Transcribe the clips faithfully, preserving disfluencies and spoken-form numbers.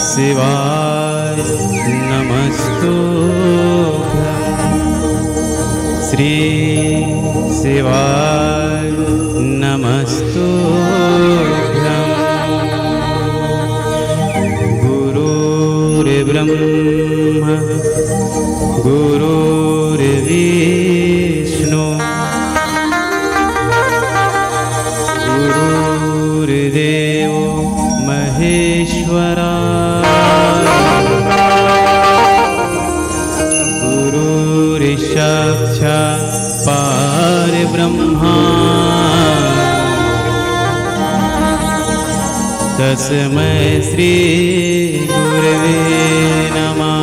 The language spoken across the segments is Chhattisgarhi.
शिवाय नमस्तुभ्यं। श्री शिवाय नमस्तुभ्यं। गुरुर्ब्रह्मा गुरुर्विष्णु गुरुर्देवो महेश्वरा। गुरुर्साक्षात् परब्रह्मा। तस्मै श्री गुरवे नमः।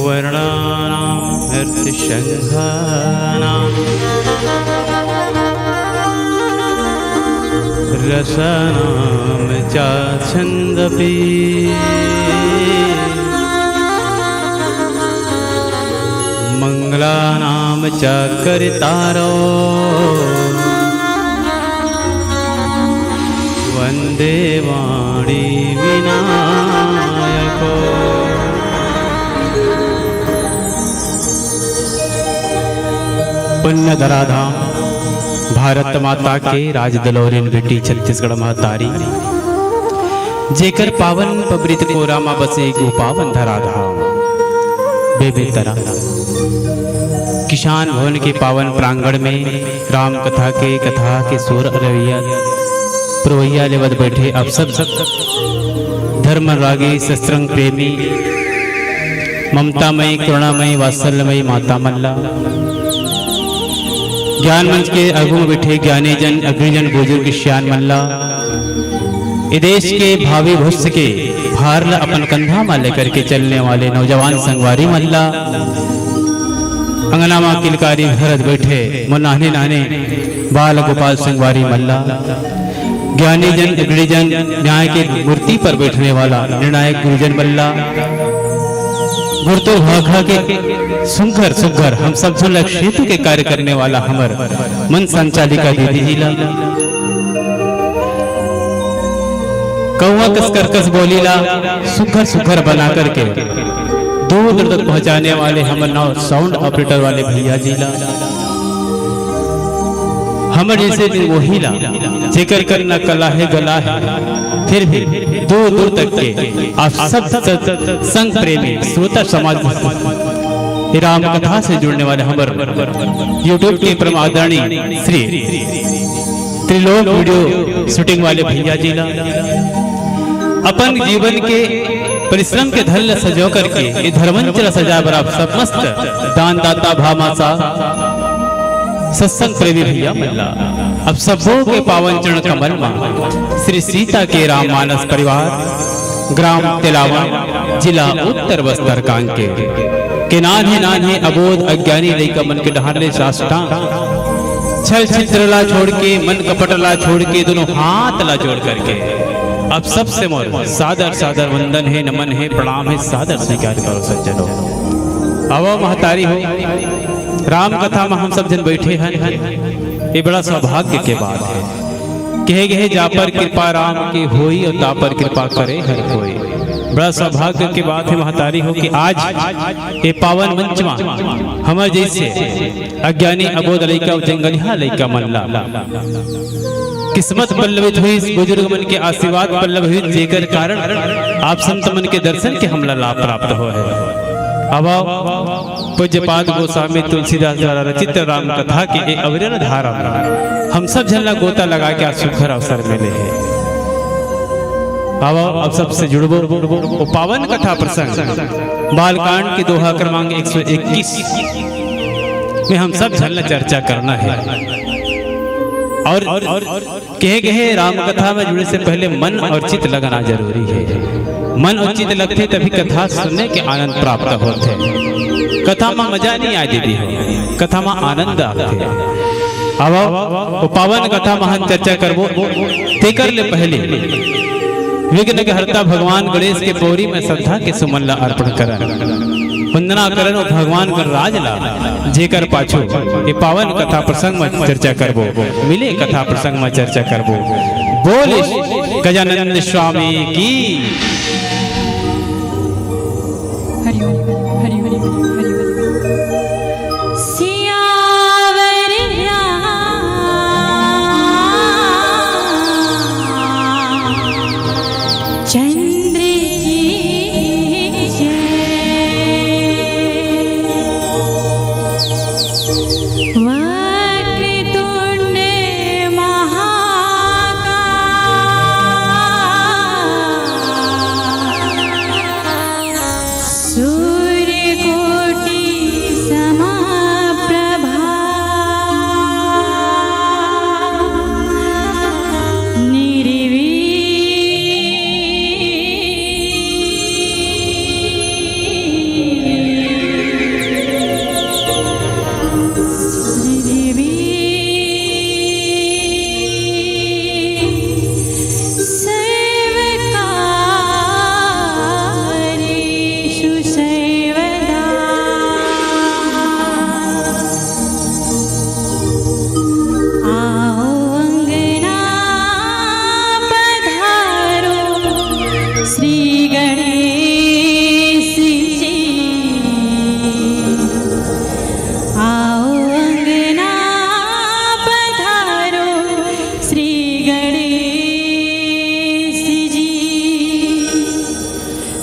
वर्णानां अर्थसङ्घानां रसानां च छन्दपि। मङ्गलानां च कर्तारो वन्दे वाणी विनायको। पुण्य धराधाम, भारत माता के राज दुलौरिन बेटी छत्तीसगढ़ महतारी, जेकर पावन पवित्र कोरा म बसे गो पावन धराधाम बेमेतरा। किसान भवन के पावन प्रांगण में राम कथा के, कथा के सुर रवैया पुरवैया लेवत बैठे आप सब, सब धर्म रागी सत्संग प्रेमी, ममतामयी, करुणामयी, वात्सल्यमयी माता मन ला, ज्ञान मंच के आगू में बैठे ज्ञानी जन, अग्रजन, बुजुर्ग, सियान मन ला, ए देश के भावी भविष्य के भार ला अपन कंधा मा लेकर के चलने वाले नौजवान संगवारी मन ला, अंगना मा किलकारी भरत बैठे मोर नान्हे नान्हे बाल गोपाल संगवारी मन ला, ज्ञानी जन, अग्रणी जन, न्याय के मूर्ति पर बैठने वाला निर्णायक गुरुजन मन ला, गुरतुर भाखा के सुघर सुघर हम सब झन ला सेतु के कार्य करने वाला हमर मंच संचालिका दीदी जी ला, कौआ कस करकस बोली ला सुघर सुघर बना करके दूर दूर तक पहुंचाने वाले हमर नाव साउंड ऑपरेटर वाले भैया जी ला, हमर जैसे निर्मोही ला, जेकर कर न कला हे गला हे, फिर भी दूर दूर तक के आप सब सत-, संग प्रेमी श्रोता समाज, राम कथा से जुड़ने वाले हमर YouTube के परम आदरणीय श्री त्रिलोक वीडियो शूटिंग वाले भैया जी ला, अपन जीवन के परिश्रम के धन ला सजो करके, ये धर्मंच ला सजाए बर आप सब मस्त दानदाता भामासा सत्संग प्रेमी भैया मन ला, आप सबो के पावन चरण कमल मा श्री सीता के राम मानस परिवार, ग्राम तेलावन, जिला उत्तर बस्तर कांकेर के नान्हे नान्हे अबोध अज्ञानी लइका मन के डहार ले साष्टांग छल छिद्र ला छोड़ के, मन कपट ला छोड़ के, दोनों हाथ ला जोड़ करके आप सबसे मोर सादर सादर वंदन हे, नमन हे, प्रणाम हे, सादर स्वीकार करो सज्जनों। आवो महतारी हो, राम कथा मा हम सब झन बैठे हन, ये बड़ा सौभाग्य के बात हे। कहे गए जा पर कृपा राम के होई अउ ता पर कृपा करे हर कोई। बड़ा सौभाग्य के बात हे महतारी हो कि आज ये पावन मंच मा हमर जैसे अज्ञानी अबोध लइका अउ जंगलिहा लइका मन ला किस्मत पल्लवित होइस, बुजुर्ग मन के आशीर्वाद पल्लवित होइस, जेकर कारण आप संत मन के दर्शन के हमला लाभ प्राप्त होय हे। अब पूज्यपाद गोस्वामी तुलसीदास द्वारा रचित राम कथा के ए अविरल धारा हम सब झन ला गोता लगा के आज सुघर अवसर मिले हे। अब आप सबसे जुड़बो, वो पावन कथा प्रसंग बालकांड के दोहा क्रमांक एक सौ इक्कीस में हम सब झन ला चर्चा करना हे। और, और, और कहे गए राम कथा में जुड़े से पहले मन और चित्त लगना जरूरी हे। मन और चित्त लगथे तभी कथा सुनने के आनंद प्राप्त होथे। कथा में मजा नहीं आए दीदी हो, कथा में आनंद आथे। अब वो पावन कथा मा हम चर्चा करबो, तेकर ले पहले विघ्न के हरता भगवान गणेश के पौरी में श्रद्धा के सुमन ला अर्पण करन। वंदना करन ओ भगवान गणराज ला, जेकर पाछू ए पावन कथा प्रसंग म चर्चा करबो। मिले कथा प्रसंग म चर्चा करबो। बोल गजानंद स्वामी की। हरि ओम, हरि ओम, हरि ओम। सियावर राम चंद्र की जय। वक्रतुंड महाकाय सूर्यकोटि समप्रभा निर्विघ्नं सर्वकार्येषु सर्वदा। आओ अंगना पधारो श्री गणेश जी। आओ अंगना पधारो श्री गणेश जी।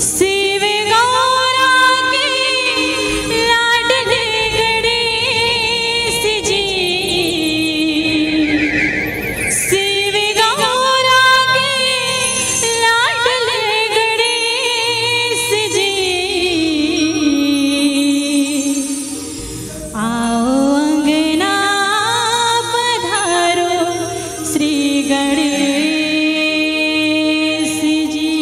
शिव गौरा के लाडले गणेश जी। शिव गौरा के लाडले गणेश जी। आओ अंगना पधारो श्री गणेश जी।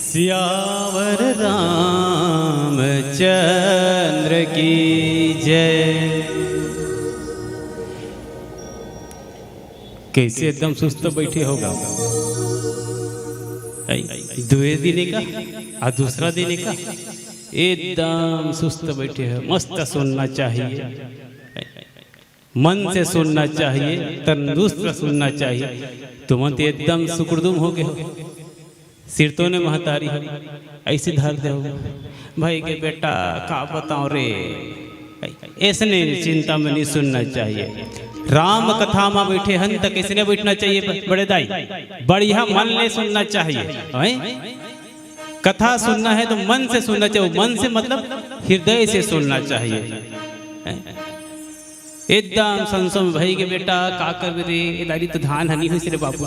सियावर रामचंद्र की जय। कैसे एकदम सुस्त बैठे होगा? ऐ, दुए दिने का, आ दूसरा दिने का, एकदम सुस्त बैठे हो। मस्त सुनना चाहिए, मन से सुनना चाहिए, तंदुरुस्त सुनना चाहिए। तुमन तो एकदम सुकुड़दुम हो गए हो। सिरतो ने महतारी हो, ऐसे धर दे हो, भाई के बेटा, का बताओ रे, ऐसने चिंता में नहीं सुनना चाहिए। राम कथा में बैठे हन, त कैसने बैठना चाहिए, ब-, बड़े दाई? बढ़िया मन ले सुनना चाहिए, हैं? कथा सुनना है तो मन से सुनना चाहिए। मन से मतलब हृदय से सुनना चाहिए, हैं? एकदम संसम भाई के बेटा, का कर रे, ए दारी तो धान हनी हुई रे बाबू।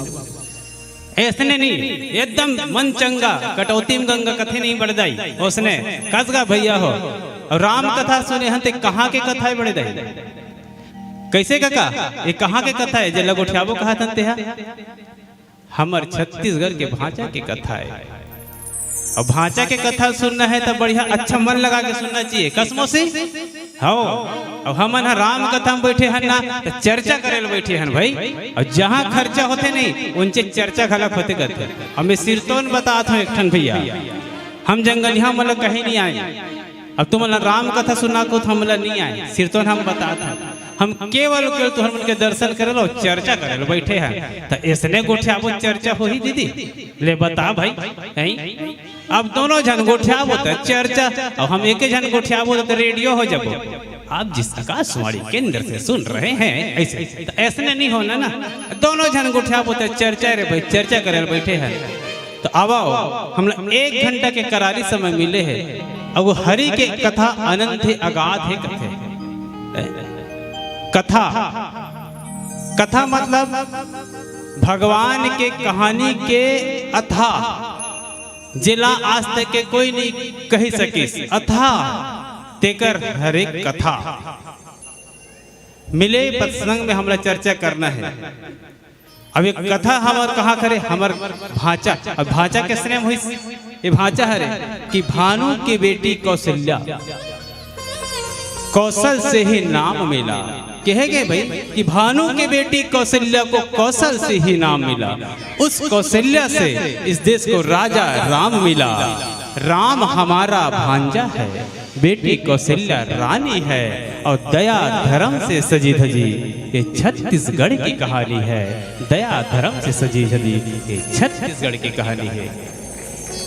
ऐसने नहीं, एकदम मन चंगा, कटौती में गंगा कथे नहीं बड़े दाई, ओसने। कस गा भैया हो, अउ राम कथा सुने हन ते कहाँ के कथा है बड़े दाई? कैसे कका? ये कहाँ के कथा है? जेला गोठियाबो कहा थन तेहा? हमर छत्तीसगढ़ के भांचा के कथा है। अब भांचा के कथा सुनना है तो बढ़िया अच्छा मन लगा के सुनना चाहिए। कस मौसी? हौ। अब हमन ह राम कथा में बैठे हन ना, तो चर्चा करे ल बैठे हन भाई। और जहाँ खर्चा होते नहीं, उनसे चर्चा घलक होते करते। अब मैं सिरतोन बतात हूँ एक ठन भैया, हम जंगलिया मन ल कहीं नहीं आए। अब तुमन ल राम कथा सुना को हमला नहीं आए, सिरतोन हम बतात हन। हम केवल, केवल तुहर मन के दर्शन करे ल, चर्चा करे ल बैठे हन। त ऐसने गोठियाबो, चर्चा होही दीदी? ले बता भाई, हैं? अब दोनों झन गोठियाबो त चर्चा, अब हम एके झन गोठियाबो त रेडियो हो जाबो। आप जिस आकाशवाणी केंद्र से सुन रहे हैं, ऐसे, त ऐसने नहीं होना ना। दोनों झन गोठियाबो त चर्चा रे भाई, चर्चा करे ल बैठे हन। तो आवो, हमला एक घंटा के करारी समय मिले है। अब वो हरि के कथा अनंत है, अगाध है कथे। कथा, कथा मतलब भगवान के कहानी के अथा, जेला आज तक के कोई नहीं कही सकिस, अथा तेकर हर एक कथा मिले प्रसंग में हमरा चर्चा करना है। अब एक कथा हमर कहाँ करे, हमर भांचा, अब भांचा के स्नेम होइस, ये भांचा हरे कि भानु के बेटी कौशल्या, कौशल से ही नाम मिला। कहे गए भाई कि भानु के बेटी कौशल्या को कौशल से ही नाम मिला। उस कौशल्या से इस देश को राजा राम मिला। राम हमारा भांजा है, बेटी कौशल्या रानी है और दया धर्म से सजी धजी ये छत्तीसगढ़ की कहानी है। दया धर्म से सजी धजी ये छत्तीसगढ़ की कहानी है।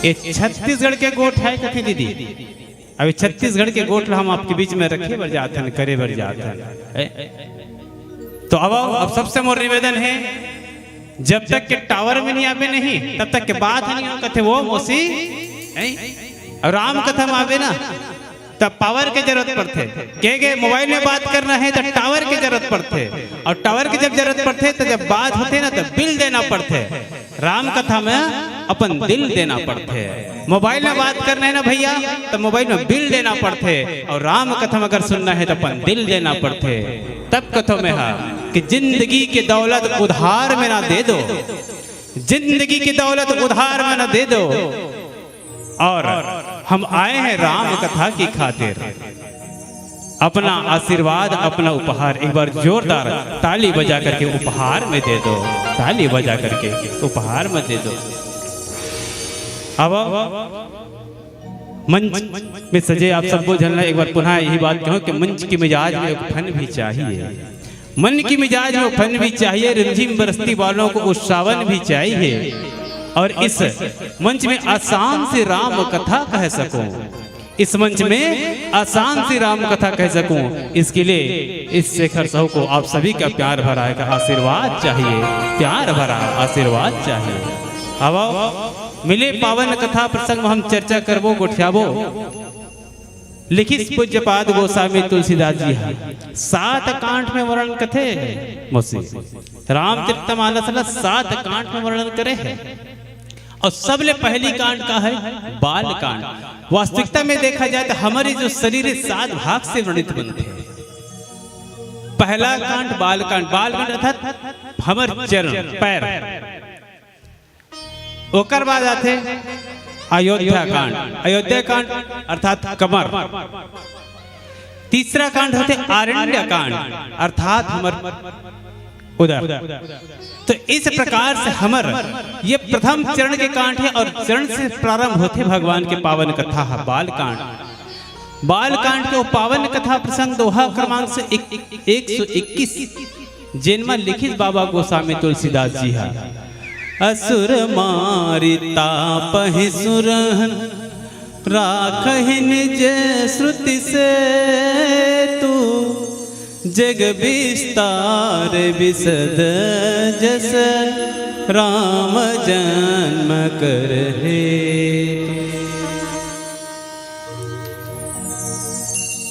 ये छत्तीसगढ़ के गोठ है कथे दीदी। अभी छत्तीसगढ़ के गोठ ला हम आपके बीच में रखे बर जात हन, करे बर जात हन। ए? तो अब, अब सबसे मोर निवेदन है, जब तक के टावर में नहीं आबे नहीं, तब तक के बात नहीं हो, कथे वो मौसी, हैं? और राम कथा में आबे ना, तब पावर के जरूरत पड़थे। के के मोबाइल में बात करना है तो टावर के जरूरत पड़थे, और टावर के जब जरूरत पड़थे तो जब बात होथे ना तो बिल देना पड़थे। राम कथा में अपन दिल देना पड़थे। मोबाइल में बात करना है ना भैया, तो मोबाइल में बिल देना पड़थे, और राम कथा में अगर सुनना है तो अपन दिल देना पड़थे। तब कथो में हा कि जिंदगी के दौलत उधार में ना दे दो, जिंदगी की दौलत उधार में ना दे दो। और हम आए हैं राम कथा की खातिर। अपना आशीर्वाद, अपना उपहार एक बार जोरदार ताली बजा करके उपहार में दे दो, ताली बजा करके उपहार में दे दो। अब मंच में सजे आप सबको झन ला एक बार पुनः यही बात कहूँ कि मंच की मिजाज में एक फन भी चाहिए। मन की मिजाज में फन भी चाहिए, रिमझिम बरसती बालों को उस सावन भी चाहिए, और इस मंच में आसान सी राम कथा कह सकूं, इस मंच में आसान सी राम कथा कह सकूं, इसके लिए इस शेखर साहू को आप सभी का प्यार भरा एक आशीर्वाद चाहिए, प्यार भरा आशीर्वाद चाहिए। अब आओ, मिले पावन कथा प्रसंग में हम चर्चा करबो, गोठियाबो। लिखिस पूज्यपाद गोस्वामी तुलसीदास जी हा, सात कांड में वर्णन कथे मौसी, रामचरितमानस ला सात कांड में वर्णन करे है। और सबले पहली कांड का है? बाल कांड। वास्तविकता में देखा जाए तो हमारे जो शरीर है, सात भाग से वर्णित बनते हैं। पहला कांड बाल कांड। बाल कांड अर्थात हमर चरण, पैर। ओकर बाद आथे अयोध्या कांड। अयोध्या कांड अर्थात कमर। तीसरा कांड होथे आरण्य कांड, अर्थात हमर उदर। तो इस प्रकार से हमर ये प्रथम चरण के कांड हे अउ चरण से प्रारंभ होथे भगवान के पावन कथा ह, बाल कांड। बाल कांड के वो पावन कथा प्रसंग दोहा क्रमांक से एक, एक सौ इक्कीस, जेन म लिखिस बाबा गोस्वामी तुलसीदास जी ह, "असुर मारि तापहि सुरन, राखहि निज श्रुति सेतु, जग विस्तार विसद जस, राम जन्म कर हेतु।"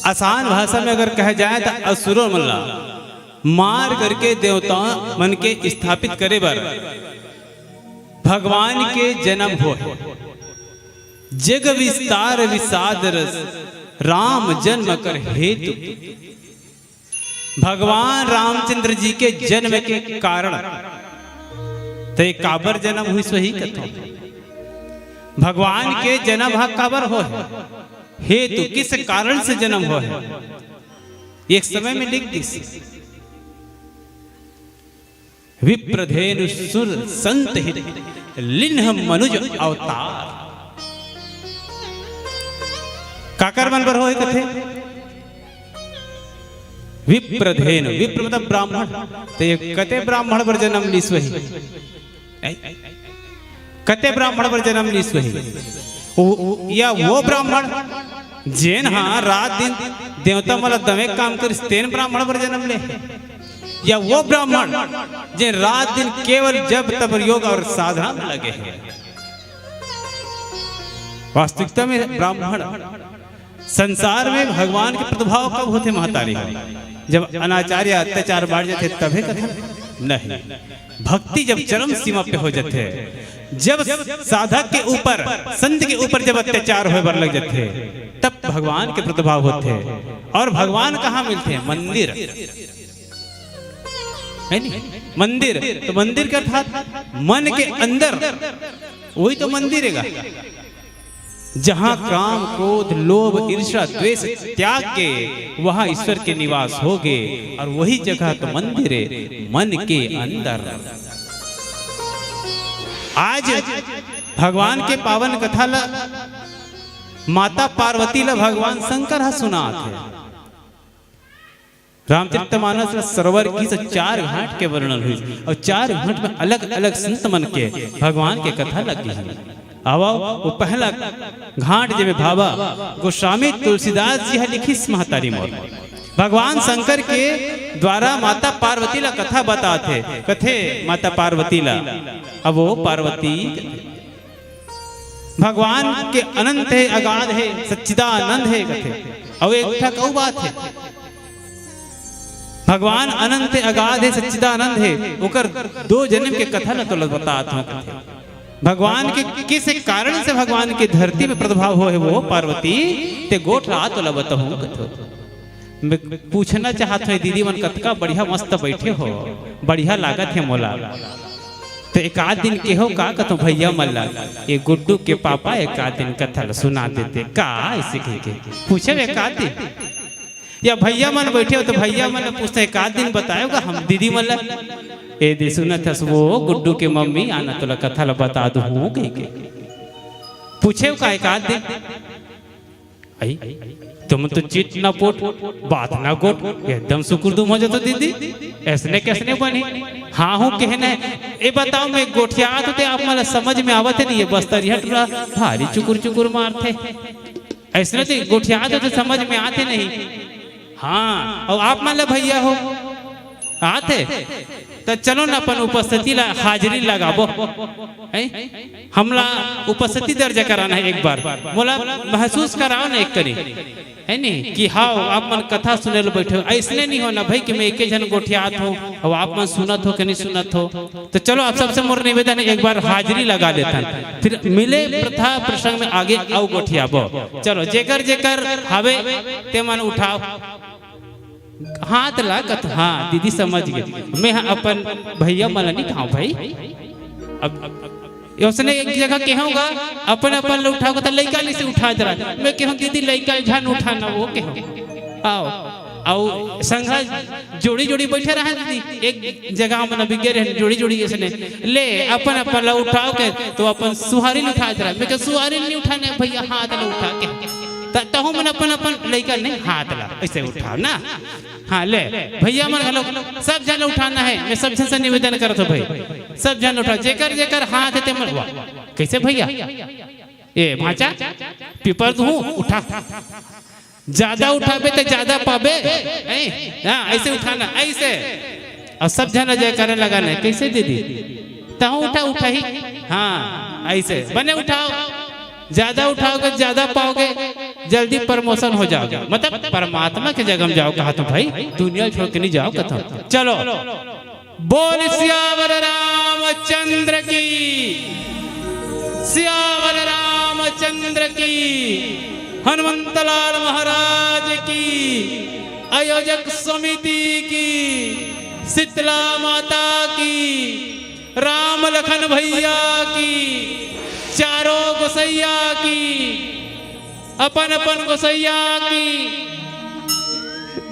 आसान भाषा में अगर कहे जाए त असुर मन ला मार करके देवता मन के स्थापित करे बर भगवान के जन्म होय। जग विस्तार विसाद रस, राम जन्म कर हेतु। भगवान रामचंद्र जी के जन्म के कारण, त ये काबर जन्म होइस वही कथो। भगवान के जन्म ह काबर होय, हेतु किस कारण से जन्म होय, एक समय में लिख दिस। विप्रधेनु सुर संत हित, लिन्ह मनुज अवतार। काकर मन बर होय कथे? विप्रधेनु, विप्र मतलब ब्राह्मण। त ये कते ब्राह्मण बर जन्म लिस वही? ऐ? कते ब्राह्मण बर जन्म लिस वही? वो, वो, या वो ब्राह्मण जेन ह रात दिन देवता मन ला दमे काम करिस, तेन ब्राह्मण बर जन्म ले हे? या वो ब्राह्मण जेन रात दिन केवल जप तप योग अउ साधना में लगे हे? वास्तविकता में ब्राह्मण संसार में भगवान के प्रादुर्भाव कब होथे महतारी? जब अनाचार या अत्याचार बढ़ जाथे तभे कथा नहीं। भक्ति जब चरम सीमा पे हो जाथे, जब साधक के ऊपर, संत के ऊपर जब अत्याचार होय बर लग जाथे, तब भगवान के प्रादुर्भाव होथे। अउ भगवान कहाँ मिलथे? मंदिर, हे नी? मंदिर, त मंदिर के अर्थात मन के अंदर, वही तो मंदिर हे गा। जहाँ काम, क्रोध, लोभ, ईर्ष्या, द्वेष त्याग के, वहाँ ईश्वर के निवास होगे। अउ वही जगह तो मंदिर हे, मन के अंदर। आज भगवान के पावन कथा ला, माता पार्वती ला भगवान शंकर ह सुनात हे। रामचरितमानस ल सरोवर की से चार घाट के वर्णन होइस अउ चार घाट में अलग-अलग संत मन के भगवान के कथा लगे हे। आवव, वो पहला घाट जेमे बाबा गोस्वामी तुलसीदास जी ह लिखिस, महतारी मोर। भगवान शंकर के द्वारा माता पार्वती ला कथा बताथे, कथे माता पार्वती ला, अब वो पार्वती भगवान के अनंत हे, अगाध हे, सच्चिदानंद हे कथे। अउ एक ठक अउ बात हे, भगवान अनंत हे, अगाध हे, सच्चिदानंद हे, ओकर दो जन्म के कथा ल तोला बतात हंव कथे। भगवान के किस कारण से भगवान के धरती में प्रादुर्भाव होय हे वो पार्वती, ते गोठ ला तोला बताहूं कथे। मैं पूछना चाहत हंव, दीदी मन कतका बढ़िया मस्त बैठे हो, बढ़िया लागत हे मोला। त एक आध दिन केहो का कथो भैया मन ला, ये गुड्डू के पापा एक आध दिन कथा ल सुना देते का, ऐसे कह के पूछे एक आध दिन। या भैया मन बैठे हो त भैया मन ल पूछते एक आध दिन बतायो गा हम दीदी मन ला, ए दे सुनत हस वो गुड्डू के मम्मी आना तोला कथा ल बता दूं कह के पूछे का एक आध दिन। आई, तुम तो चित ना पोट, बात ना गोट, एकदम सुकुरदुम हो जातो दीदी। ऐसने कैसने बनी? हाँ हूँ कहना है। ए बताओ, मैं गोठियात होते आप मन ला समझ में आवत हे नहीं? ये बस्तरिया टूरा भारी चुकुर चुकुर मारथे। ऐसने तो गोठियात होते समझ में आथे नहीं। हाँ, अउ आप मन ला भैया हो, आथे, त चलो ना अपन उपस्थिति ला हाजिरी लगाबो। हैं? हमला उपस्थिति दर्ज कराना हे एक बार, मोला महसूस कराओ ना एक करी, हे नी? कि हाँ, आप मन कथा सुने ल बैठे हो। ऐसने नहीं हो ना भाई कि मैं एके झन गोठियात हंव अउ आप मन सुनत हो कि नहीं सुनत हो। त चलो, आप सबसे मोर निवेदन हे, एक बार हाजिरी लगा लेथन, फिर मिले प्रथा प्रसंग में आगे अउ गोठियाबो। चलो, जेकर जेकर हवे ते मन उठाओ। हाथ ला कथ, हाँ, दीदी समझ गे। मैं ह अपन भैया मन ला नहीं कहांव भाई। अब, अब, अब, उसने एक जगह कहे होगा, अपन अपन ल उठाव, त लइका ल से उठा दे रहा। मैं कहूँ, "दीदी, लइका ल झन उठाना," वो कहूँ। आओ, अउ संघा जोड़ी जोड़ी बैठे रहा दीदी, एक जगह मन बिगे रहे जोड़ी जोड़ी, इसने ले अपन अपन ल उठाव के, तो अपन सुहारी ल उठा दे रहा। मैं कह, "सुहारी ल नहीं उठाना हे भैया, हाथ ल उठा के।" त तहु मन अपन अपन लइका ल नहीं, हाथ ल ऐसे उठाव ना। हाँ, ले, भैया मन घलो, सब झन उठाना हे। मैं सब झन से निवेदन करत हूँ भाई, सब झन उठाव, जेकर जेकर हाथ हे ते मन। वाह, कैसे भैया? ए भांचा, पीपर दूहूं, उठा। ज्यादा उठाबे त ज्यादा पाबे। हैं? हाँ, ऐसे उठाना, ऐसे। अउ सब झन जयकारा लगाना हे। कैसे दीदी? तहूं उठा, उठाही। हाँ, ऐसे। बने उठाव। ज्यादा उठाओगे, ज्यादा पाओगे, जल्दी promotion हो जाओगे। मतलब परमात्मा के जगह में जाव कहत हूं भाई, दुनिया छोड़ के नहीं जाव कहत हूं। चलो, बोल सियावर रामचंद्र की, सियावर रामचंद्र की, हनुमंतलाल महाराज की, आयोजक समिति की, शीतला माता की, राम लखन भैया की, चारों गोसैया की, अपन अपन गोसैया की।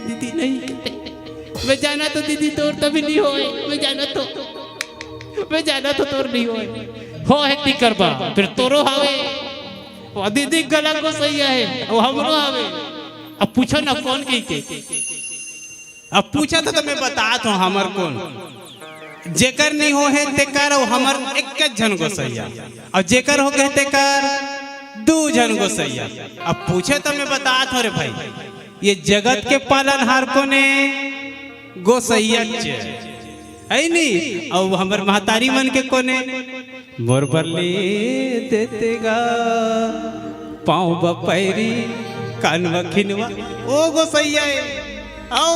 दीदी नहीं कहते, मैं जानत हों दीदी तोर तभी नहीं होय, मैं जानत हों, मैं जानत हों तोर नहीं होय। हो हे ती करबा, फिर तोरो हावे। वो दीदी गला गोसैया हे, वो हमरो हावे। अब पूछो ना कोन कहिके। अब पूछत हो त मैं बतात हूं हमर कोन। जेकर नहीं हो हे तेकर अउ हमर एक झन गोसैया, अउ जेकर हो गे तेकर दू झन गोसैया। अब पूछे त मैं बतात हूं रे भाई, ये जगत के पालनहार कोने? गोसैया चे, है नी? अउ हमर महतारी मन के कोने? मोर बर ले देते गा पाँव बपैरी कान मखिनवा, ओ गोसैया ए। आओ,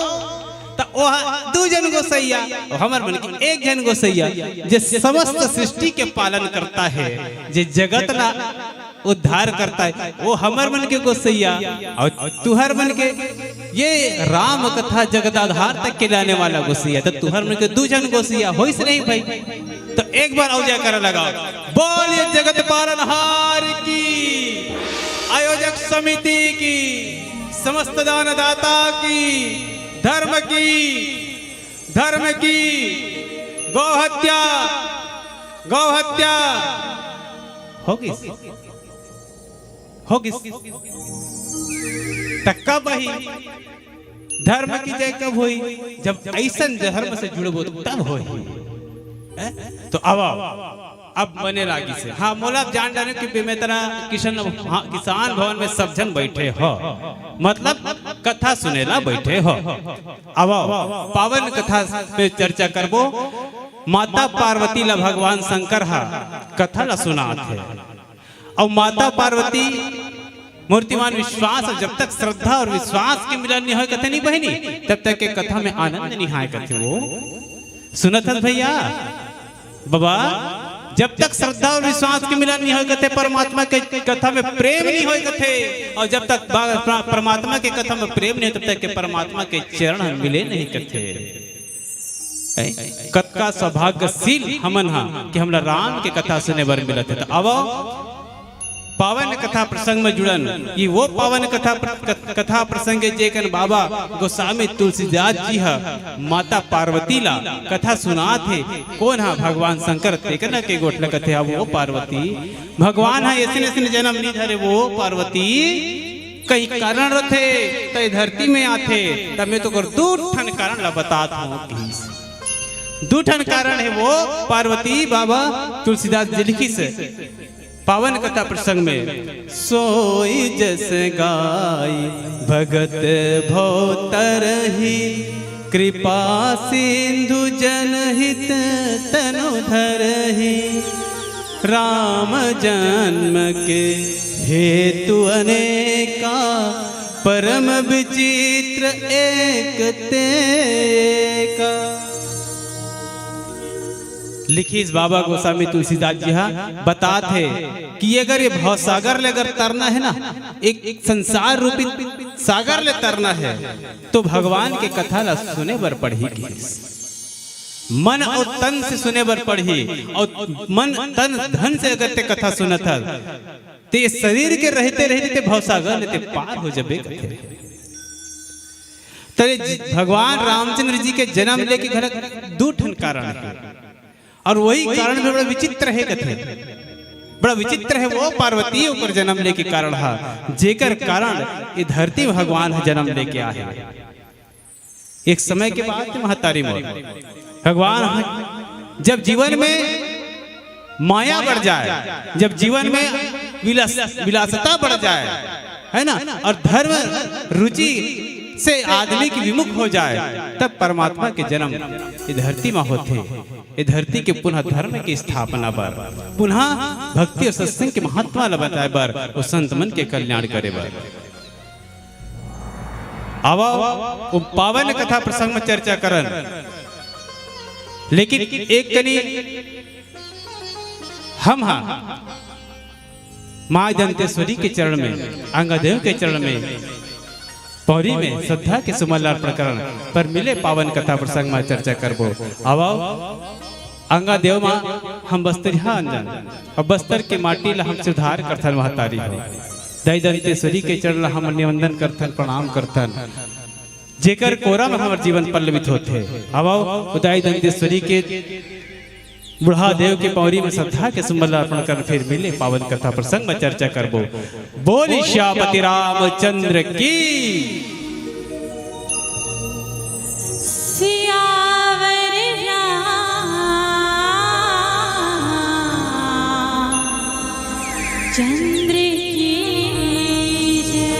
त ओ ह-, दू झन गोसैया, अउ हमर मन के एक झन गोसैया, जे समस्त सृष्टि के पालन करता है, जे जगत ला उद्धार करता है, वो हमर मन के गोसैया, अउ तुहर मन के ये राम कथा जगदाधार तक के लाने वाला गोसैया, त तुहर मन के दू झन गोसैया होइस नहीं भाई। त एक बार अउ जयकारा लगाव, बोलिए जगत पालनहार की, आयोजक समिति की, समस्त दानदाता की, धर्म की, धर्म की, गौ हत्या, गौ हत्या हो गिस, हो गिस। त कब ही धर्म की जय कब होई? जब अइसन धर्म से जुड़बो तब होई। हैं? तो आवा, अब मने लागिस हे। हाँ, मोला अब जान डारे कि बेमेतरा किशन, हाँ, किसान भवन में सब झन बैठे हो, मतलब कथा सुने ला बैठे हो। आवा, पावन कथा पे चर्चा करबो। माता पार्वती ला भगवान शंकर हा कथा ला सुनात हे। अउ माता पार्वती मूर्तिमान विश्वास, जब तक श्रद्धा अउ विश्वास के मिलन नहीं होय कथे नहीं बहिनी, तब तक के कथा में आनंद नहीं आय कथे। वो सुनत हस भैया, बाबा, जब तक श्रद्धा अउ विश्वास के मिलन नहीं होय कथे, परमात्मा के कथा में प्रेम नहीं होय कथे, अउ जब तक बा-, प्र-, परमात्मा के कथा में प्रेम नहीं होय, तब तक के परमात्मा के चरण मिले नहीं कथे। हैं? कतका सौभाग्यशील हमन हा कि हमला राम के कथा सुने बर मिलत हे। त आवव, पावन कथा प्रसंग में जुड़न। ये वो पावन कथा प्र-, कथ-, कथा प्रसंग हे, जेकन बाबा गोस्वामी तुलसीदास जी हा माता पार्वती ला कथा सुनात हे। कोन हा? भगवान शंकर। तेकन के गोठ ल कथे, "हा वो पार्वती।" भगवान हा ऐसे ऐसे जन्म नहीं धरे वो पार्वती। कई कारण रथे, त ए धरती में आथे, त मैं तोकर दू ठन कारण ला बतात हूँ कहिस। दू ठन कारण हे वो पार्वती बाबा तुलसीदास जी लिखिस हे पावन कथा प्रसंग में। सोई जस गाई भगत भव तरही, कृपा सिंधु जनहित तनु धरही। राम जन्म के हेतु अनेका, परम विचित्र एक तेका। लिखिस बाबा गोस्वामी तुलसीदास जी हा, बतात हे कि अगर ये भवसागर ले अगर तरना हे ना, एक, एक संसार रूपी सागर ले तरना हे, तो भगवान के कथा ला सुने बर पड़ही कहिस। मन अउ तन से सुने बर पड़ही, अउ मन तन धन से अगर ते कथा सुनत हस, ते शरीर के रहते रहते ते भवसागर ले ते पार हो जबे कथे। तरे ज-, भगवान रामचंद्र जी के जन्म लेके घलक दू ठन कारण हे, अउ वही कारण में बड़ा विचित्र हे कथे। बड़ा विचित्र हे वो पार्वती ओकर जन्म लेके कारण हा, जेकर कारण ये धरती में भगवान ह जन्म लेके आहे। एक समय के बात हे महतारी मोर, भगवान ह जब जीवन में माया बढ़ जाए, जब जीवन में विलास, विलासता बढ़ जाए, है ना, अउ धर्म रुचि से आदमी की विमुख हो जाए, तब परमात्मा के जन्म ये धरती में होथे। ये धरती के पुनः धर्म की स्थापना बर, पुनः भक्ति अउ सत्संग के महत्ता ला बताए बर, अउ संत मन के कल्याण करे बर। आवा, वो पावन कथा प्रसंग में चर्चा करन। लेकिन एक कनी हम हा माँ दंतेश्वरी के चरण में, अंगादेव के चरण में, पौरी में श्रद्धा के सुमन अर्पण करन पर मिले पावन कथा प्रसंग में चर्चा करबो। आवा, अंगादेव माँ हम बस्तरिहा अंजन, अउ बस्तर के माटी ला हम सुधार करथन महतारी हो। दाई दंतेश्वरी के चरण ला हम निवंदन करथन, प्रणाम करथन, जेकर कोरा में हमर जीवन पल्लवित होथे। आवव, दाई दंतेश्वरी के बुढ़ा देव के पौरी में श्रद्धा के सुमन अर्पण कर फिर मिले पावन कथा प्रसंग में चर्चा करबो। बोल सियापति रामचंद्र की। सियावर रामचंद्र की जय।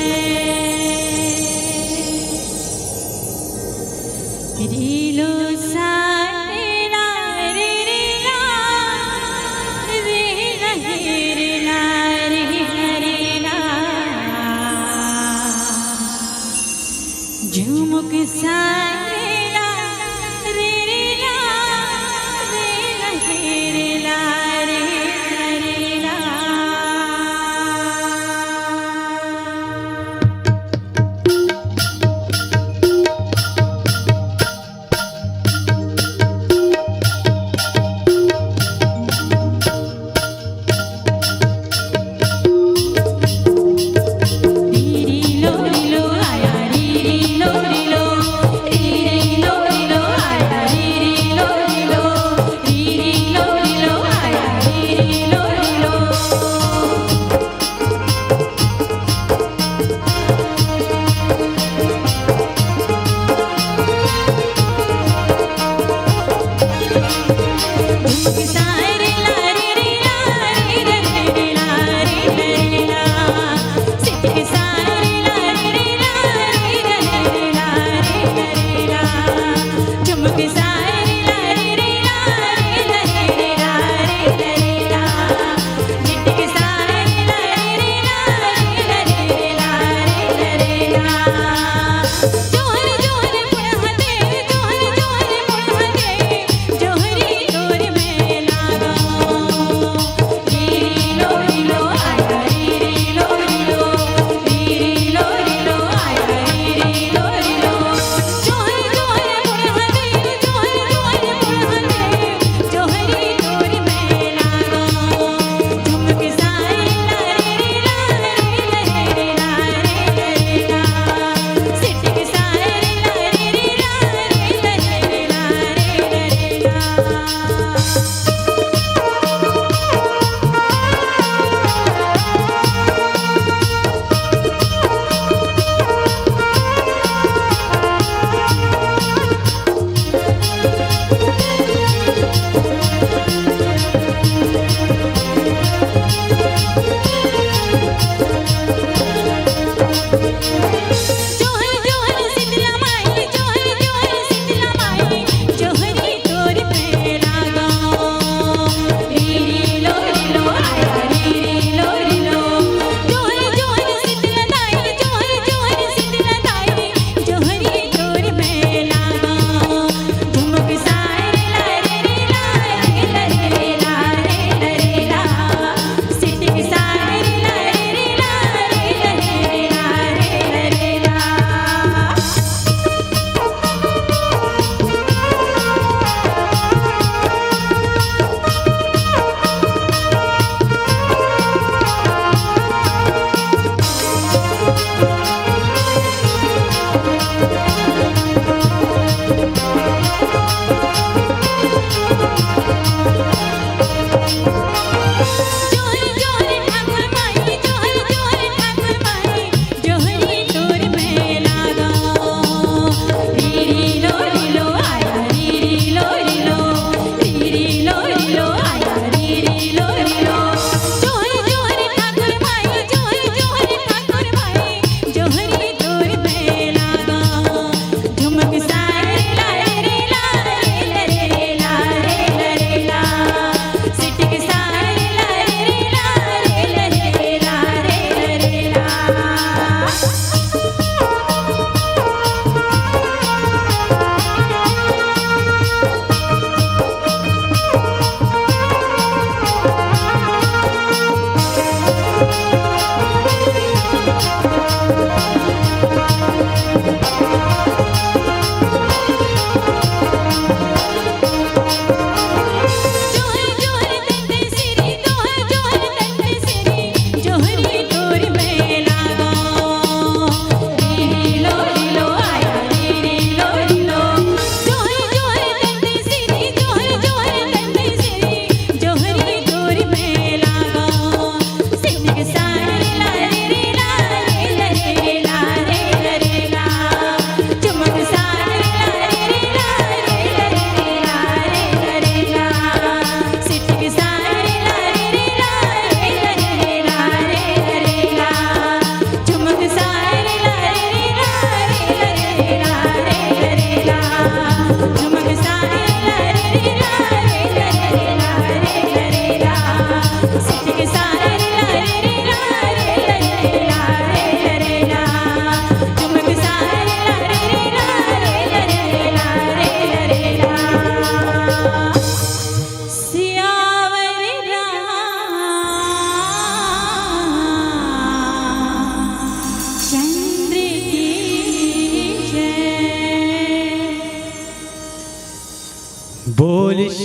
रीलो सारे ला रे रे ला, रे ला रे रे ला, रे ला रे ला। झुमुक सारे ला, रे रे ला, रे ला रे रे ला, रे ला रे ला।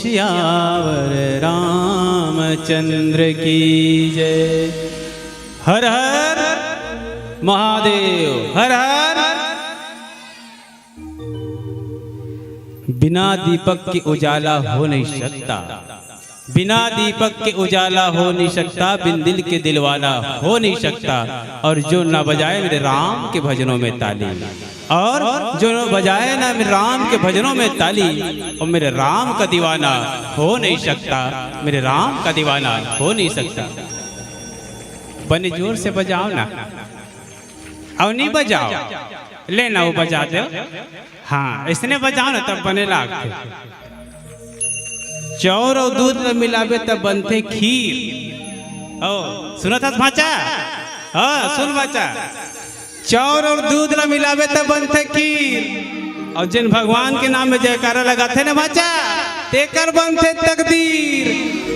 सियावर रामचंद्र की जय। हर हर महादेव, हर हर। बिना दीपक के उजाला हो नहीं सकता, बिना दीपक के उजाला हो नहीं सकता, बिन दिल के दिलवाना हो नहीं सकता। और जो ना बजाए मेरे राम के भजनों में ताली, और जो ना बजाए ना मेरे राम के भजनों में ताली, वो मेरे राम का दीवाना हो नहीं सकता, मेरे राम का दीवाना हो नहीं सकता। बने जोर से बजाओ ना, अउ नहीं बजाओ, ले ना वो बजा दे। हाँ, इसने बजाओ ना तब बने लागथे। चाउर अउ दूध ल मिलाबे तब बनथे खीर। ओ, सुनत हस भांचा? हाँ, सुन भांचा। चाउर अउ दूध ल मिलाबे तब बनथे खीर। अउ जेन भगवान के नाम में जयकारा लगाथे न भांचा, तेकर बनथे तकदीर।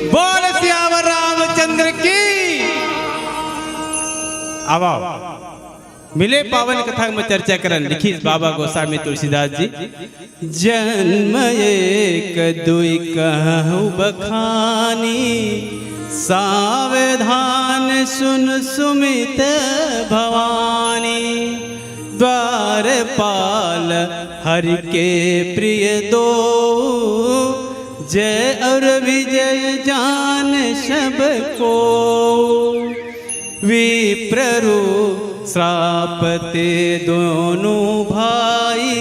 बोल सियावर रामचंद्र की। आवा, मिले पावन कथा में चर्चा करन, लिखिस बाबा गोस्वामी तुलसीदास जी। जन्म एक दुई कहु बखानी, सावधान सुन सुमित भवानी। द्वारपाल हरि के प्रिय दो, जय और विजय जान सबको। विप्ररु श्राप ते दोनों भाई,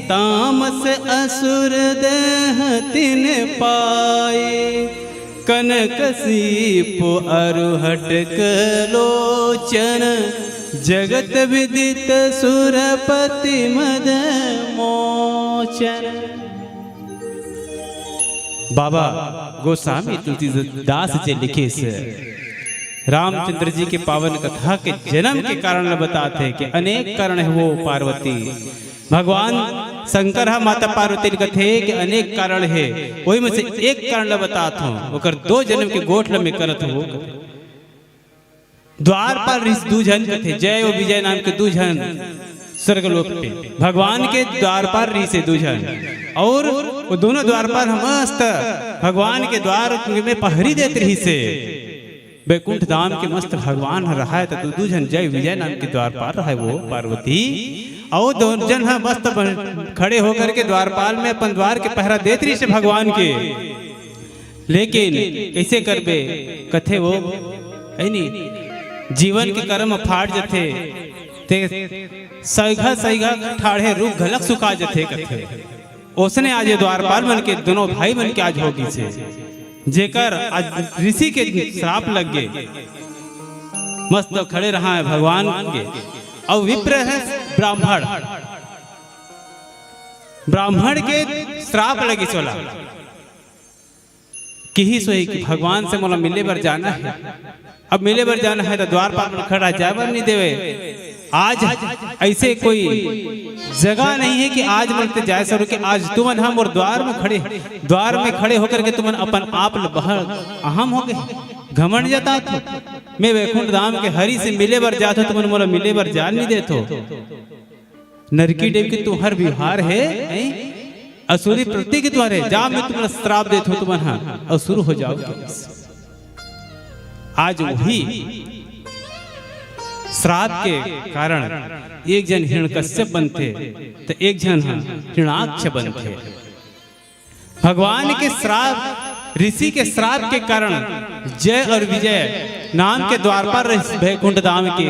तामस असुर देह तिन पाई। कनक सीप अरु हटक लोचन, जगत विदित सुरपति मद मोचन। बाबा गोस्वामी तुलसीदास जी लिखिस रामचंद्र जी के पावन कथा के जन्म के कारण ल बतात हे कि अनेक कारण हे वो पार्वती। भगवान शंकर ह माता पार्वती ल कथे कि अनेक कारण हे, ओही में से एक कारण ल बतात हूँ, ओकर दो जन्म के गोठ ल मैं करत हूँ। द्वारपाल रिहिस दू झन कथे, जय अउ विजय नाम के दू झन स्वर्ग लोक पे भगवान के द्वारपाल रिहिस हे दू झन। अउ वो दोनों द्वारपाल ह मस्त भगवान के द्वार में पहरी देत रिहिस हे। बैकुंठ धाम के मस्त भगवान ह रहाय, त दू, दू झन जय विजय नाम के द्वारपाल रहाय वो पार्वती। अउ दू झन ह मस्त बन-, खड़े होकर के द्वारपाल में अपन द्वार के पहरा देत रिहिस हे भगवान के। लेकिन कइसे करबे, कथे वो, है नी, जीवन के करम फाट जथे, ते सइघा सइघा ठाढ़े रूख घलक सुखा जथे, कथे। ओसने आज ये द्वारपाल मन के, दोनों भाई मन के आज हो गिस हे, जेकर आज ऋषि के श्राप लग गे। मस्त खड़े रहा है भगवान के, अउ विप्र है ब्राह्मण, ब्राह्मण के श्राप लगिस ओला। किहिस होही कि भगवान से मोला मिले बर जाना हे। अब मिले बर जाना हे त द्वारपाल मन खड़ा जाए बर नहीं देवे। आज ऐसे कोई जगह नहीं हे कि आज मोला ते जाए सरू कि आज तुमन ह मोर द्वार में खड़े, द्वार में खड़े होकर के तुमन अपन आप ल बहर अहम हो गे, घमंड जतात हो। मैं बैकुंठ धाम के हरि से मिले बर जात हो, तुमन मोला मिले बर जान नहीं देत हो। नरकी डेव के तुम्हर व्यवहार हे, हैं? असुरी प्रति के तुम्हर हे, जा मैं तुमला श्राप देत हूँ, तुमन ह असुर हो जाओ। आज वही श्राप के कारण एक झन हिरण्यकश्यप बनथे, त एक झन ह हिरण्याक्ष बनथे। भगवान के श्राप, ऋषि के श्राप के कारण जय अउ विजय नाम के द्वारपाल रहिस बैकुंठ धाम के।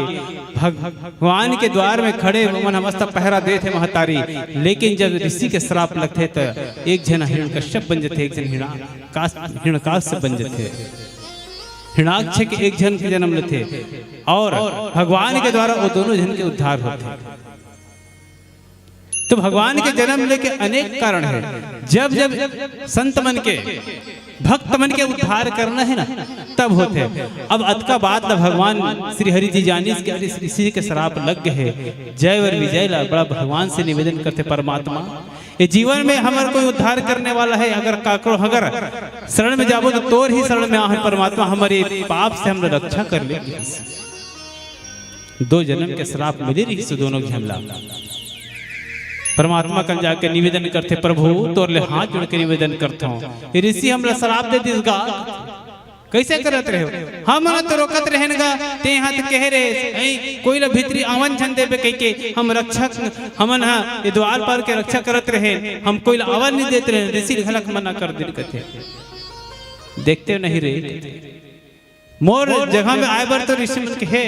भग-, भगवान के द्वार में खड़े ओमन ह मस्त पहरा देत हे महतारी, लेकिन जब ऋषि के श्राप लगथे त एक झन हिरण्यकश्यप बन जथे, एक झन हिरण्यकाश, हिरण्यकाश बन जथे। हिरण्याक्ष के एक झन के जन्म लेथे अउ भगवान के द्वारा वो दोनों झन के उद्धार होथे। तो भगवान के जन्म लेके अनेक कारण हे। जब जब संत मन के, भक्त मन के उद्धार करना हे ना, तब होथे। अब अतका बात ला भगवान श्री हरि जी जानिस कि अरे, ऋषि के श्राप लग गे हे, जय अउ विजय ला बड़ा भगवान से निवेदन करथे, परमात्मा, ये जीवन में हमर कोई उद्धार करने वाला हे, अगर काकरो, अगर शरण में जाबो तो तोर ही शरण में आहन परमात्मा, हमर ये पाप से हमर रक्षा कर ले। दो जन्म के श्राप मिले रहिस दोनों झन ला। परमात्मा कन जाके निवेदन करथे, "प्रभु, तोर ले हाथ जोड़ के निवेदन करथों, ये ऋषि हमला श्राप दे दिस गा।" कइसे करत रहे हो? हमन तो रोकत रहेन गा, तें हा तो कहे रहे, "ऐ, कोई ला भीतरी आवन झन देबे," कहिके हम रक्षक, हमन हा ये द्वारपाल के रक्षा करत रहेन, हम कोई ला आवन नहीं देत रहेन, ऋषि घलक मना कर दिन कथे। देखते नहीं रे, मोर जगह में आए बर तो ऋषि मन के हे,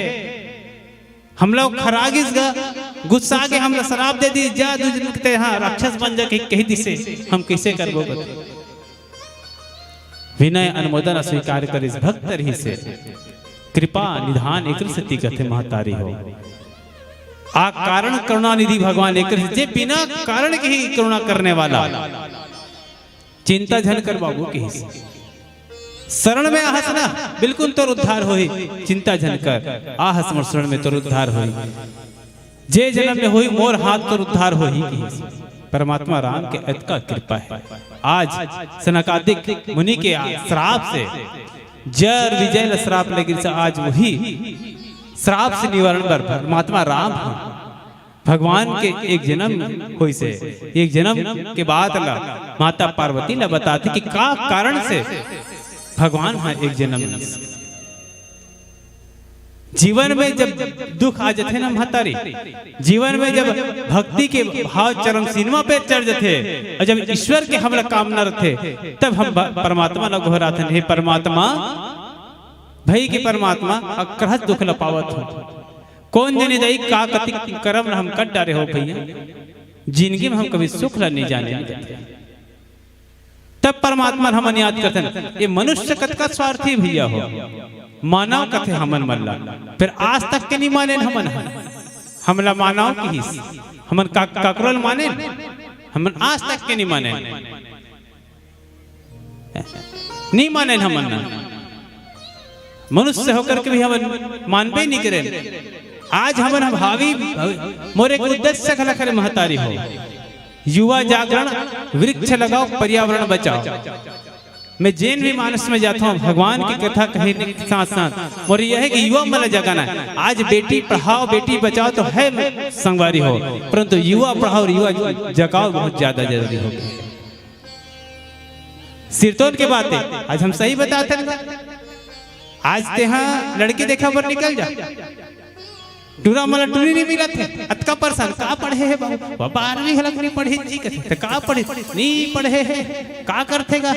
हमला वो खरा गिस गा, गुस्सा के हमला श्राप दे दी, "जा दू जन के तें हा राक्षस बन जा," कहि, कहि दिसे, हम कइसे करबो कथे। विनय अनुमोदन स्वीकार करिस, भक्त रहिसे, कृपा निधान एकर सेती कथे महतारी हो। आ कारण करुणा निधि भगवान एकर से, जे बिना कारण के ही करुणा करने वाला। चिंता झन कर बाबू कहिस। शरण में आहस ना, बिल्कुल तोर उद्धार होही। चिंता झन कर, आहस मोर शरण में तोर उद्धार होही। जे जन्म में होही मोर हाथ तोर उद्धार होही कहिस। परमात्मा राम के अतका कृपा हे। आज सनकादिक मुनि के श्राप से, जर विजय ल श्राप लगिस, आज वही श्राप से निवारण बर परमात्मा राम ह। भगवान के एक जन्म होइसे, एक जन्म के बात ला माता पार्वती ला बताथे कि का कारण से भगवान ह एक जन्म लीस। जीवन में जब दुख आ जाथे ना महतारी, जीवन में जब भक्ति के भाव चरम सीमा पे चढ़ जाथे और जब ईश्वर के हमला कामना रथे, तब हम ब-, परमात्मा ला गोहराथन, "हे परमात्मा, भई के परमात्मा, अकरहस दुख ला पावत हो।" कौन जनी दाई का कति करम ल हम कर डारे हो भैया, जिंदगी में हम कभी सुख ल नहीं जाने देते। तब परमात्मा ल हमन याद करथन, ये मनुष्य कतका स्वार्थी भैया हो, मानव कथे हमन मन ला, फिर आज तक के नहीं माने हमन ह। हमला मानव किहिस, हमन का, काकरो ल माने, हमन आज तक के नहीं माने। नहीं माने हमन ना। मनुष्य होकर के भी हमन मानबे नहीं करें। आज हमन हम हावी, मोर एक उद्देश्य घला करे महतारी हो। युवा जागरण, वृक्ष लगाओ, पर्यावरण बचाओ। मैं जेन भी मानस में जाता हूँ, भगवान की कथा कहे के साथ साथ मोर यह है कि युवा मन ला जगाना है। आज बेटी पढ़ाओ, बेटी बचाओ तो है संगवारी हो, परंतु युवा पढ़ाओ और युवा जगाओ बहुत ज्यादा जरूरी हो गया। सिरतोन के बात है, आज हम सही बताथन। आज तेहा लड़की देखा बर निकल जा, टूरा मन ला टूरी नहीं मिलत हे, अतका परेशान, "का पढ़े हे बाबू?" "वो बारहवीं घलक नहीं पढ़े जी," कथे। "तो का पढ़े?" "नहीं पढ़े हे।" "का करथे गा?"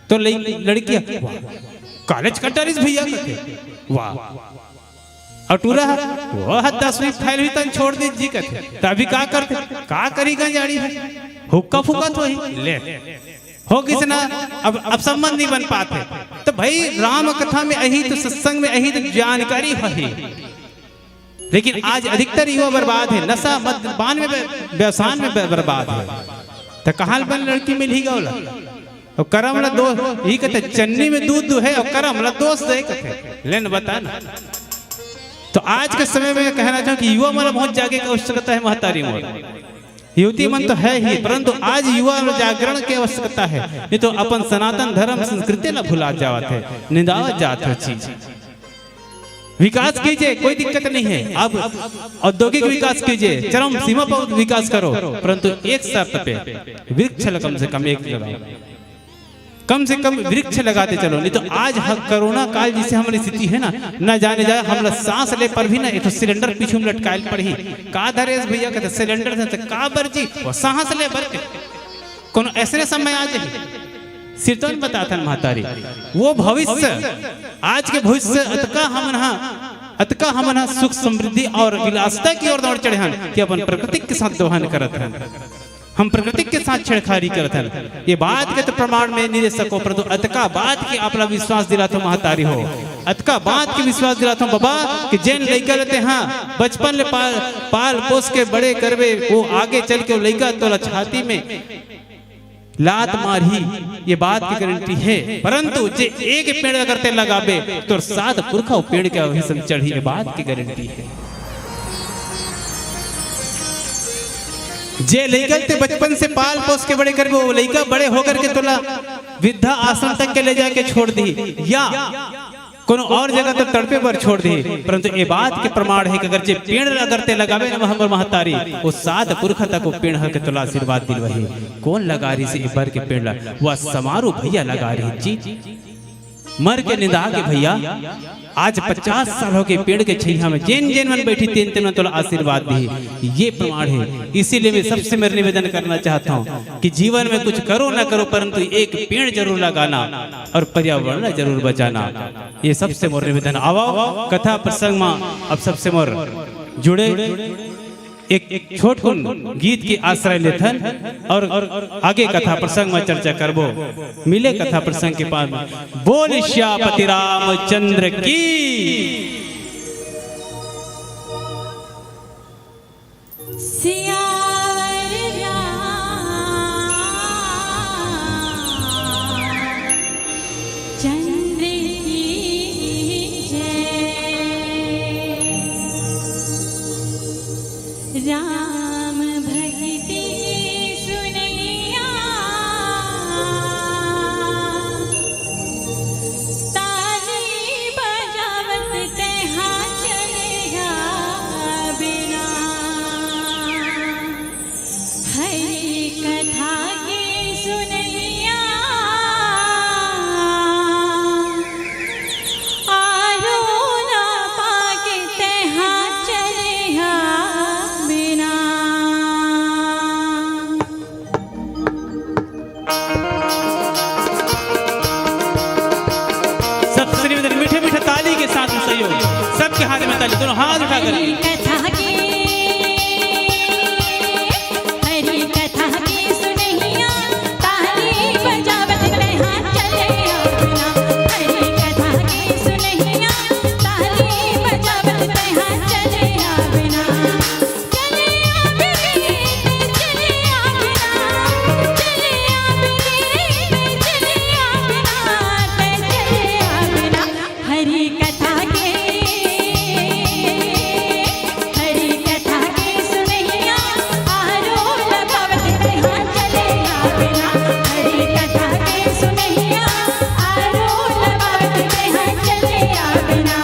तो लई-, लड़की, "वाह, कॉलेज कर डारिस भैया," कथे। "वाह।" अउ टूरा ह, "वो ह दसवीं फेल हुई तन छोड़ दे जी," कथे। "त अभी का करथे?" "का करी गंजाड़ी है, हुक्का फुकत होही।" ले, हो किसना, अब, अब संबंध नहीं बन पाते। तो भाई, राम कथा में अही तो, सत्संग में अही तो जानकारी होही। लेकिन आज अधिकतर युवा बर्बाद है, नशा मद्यपान में ब-, व्यसन में ब-, बर्बाद है। तो कहाँ बन लड़की मिलही गा ओला? अउ करम ला दोष, ई कथे चन्नी में दूध दूहे अउ करम ला दोष दे कथे। लेन बता ना। तो आज के समय में कहना चाहूँ कि युवा मन ला बहुत जागे के आवश्यकता है महतारी मोर। युवती मन तो है ही, परंतु आज युवा जागरण के आवश्यकता है, नहीं तो अपन सनातन धर्म संस्कृति ला भुला जावत है, निंदावत जात है चीज। विकास कीजिए, कोई दिक्कत नहीं है, आप औद्योगिक विकास कीजिए, चरम सीमा पर विकास करो, परंतु एक शर्त पे, वृक्ष ल कम से कम एक लगाओ, कम से कम वृक्ष लगाते चलो, नहीं तो आज ह-, कोरोना काल जिसे हमारी स्थिति है ना, न जाने जाए हमला सांस ले पर भी ना एक ठो सिलेंडर पीछू में लटकायल पड़ही। "का धरेस भैया?" कहते, "सिलेंडर से।" "का बर जी?" "वो सांस ले बर के।" कोनो ऐसने समय आ जाही। सिरतोन बताथन महतारी, वो भविष्य, आज के भविष्य अतका हमन हा, अतका हमन हा सुख समृद्धि और विलासता की ओर दौड़ चढ़े हन कि अपन प्रकृति के साथ दोहन करत हन, हम प्रकृति के साथ छेड़खानी करत हन। ये बात के तो प्रमाण में नहीं दे सको, परंतु अतका बात की आपला विश्वास दिलाथों महतारी हो, अतका बात की विश्वास दिलाथों बाबा कि जेन लइका ल तेहा बचपन ले पाल, पाल पोस के बड़े करबे, वो आगे चल के वो लइका तोला छाती में लात मारही, ये बात की गारंटी है। परंतु जे एक पेड़ अगर तें लगाबे, तोर सात पुरखा वो पेड़ के वही संग चढ़ही, ये बात की गारंटी है। जे लइका ल तें बचपन से पाल पोस के बड़े करबे, वो लइका बड़े होकर के तोला वृद्धा आश्रम तक के ले जाके छोड़ दिही, या कोनो और जगह तो तड़पे बर छोड़ दे, परंतु ए बात के प्रमाण हे कि अगर जे पेड़ ला अगर ते लगाबे ना हमर महतारी, वो सात पुरखा तक वो पेड़ हर के तोला आशीर्वाद दिलवाही। कोन लगा रहिस ए बर के पेड़ ला? वो समारू भैया लगा रहिस जी। मर के निंदा के भैया, आज पचास साल हो गए पेड़ के छैया में, जेन जेन मन बैठी तेन तेन मन तोला आशीर्वाद दी। ये प्रमाण है। इसीलिए मैं सबसे मेरा निवेदन करना चाहता हूँ कि जीवन में कुछ करो ना करो, परंतु एक पेड़ जरूर लगाना और पर्यावरण ला जरूर बचाना। ये सबसे मोर निवेदन। आवा कथा प्रसंग में अब सबसे मोर जुड़े एक छोटकुन गीत के आश्रय लेथन और आगे कथा प्रसंग में चर्चा करबो। मिले कथा प्रसंग के पास में। बोल सियापति रामचंद्र की। सियावर राम चंद्र की जय। राम भक्ति सुनैया ताली बजावत तेहा चले आबे ना। हरि कथा के सुनैया आरो ना पाके तेहा चले आबे ना। सबसे निवेदन, मीठे मीठे ताली के साथ में सहयोग, सबके हाथ में ताली, दोनों हाथ उठाकर। कथा के, हरि कथा के सुनैया, ताली बजावत तेहा चले आबे ना। हरि कथा के सुनैया, ताली बजावत तेहा चले आबे ना। हरि कथा के, हरि कथा के सुनैया, आरो लगावत तेहा चले आबे ना। हरि कथा के सुनैया, आरो लगावत तेहा चले आबे ना।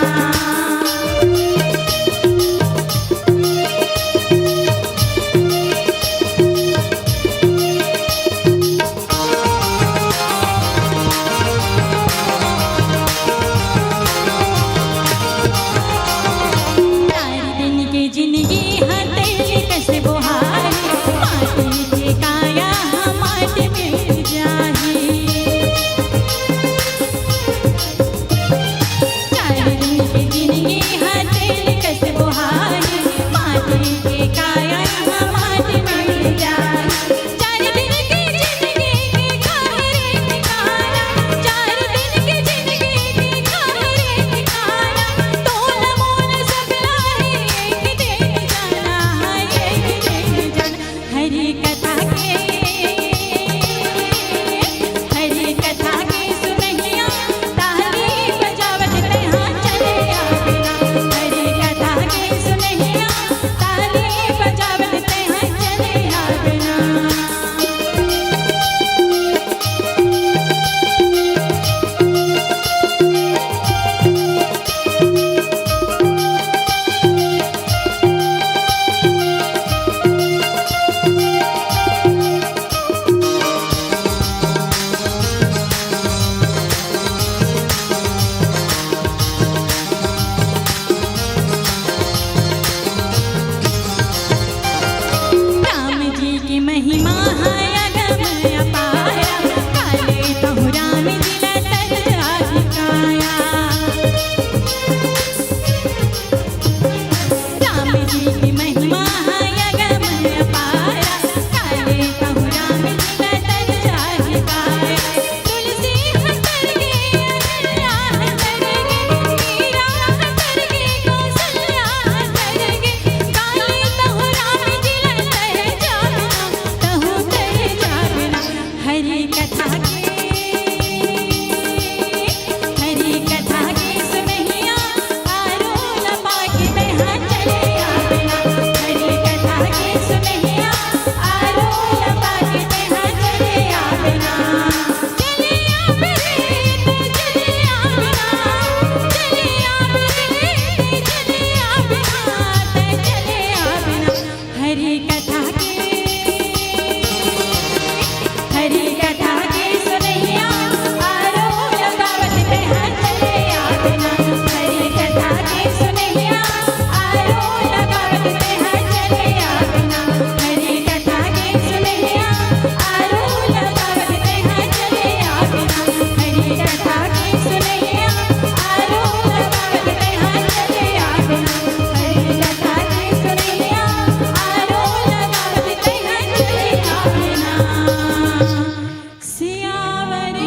सियावर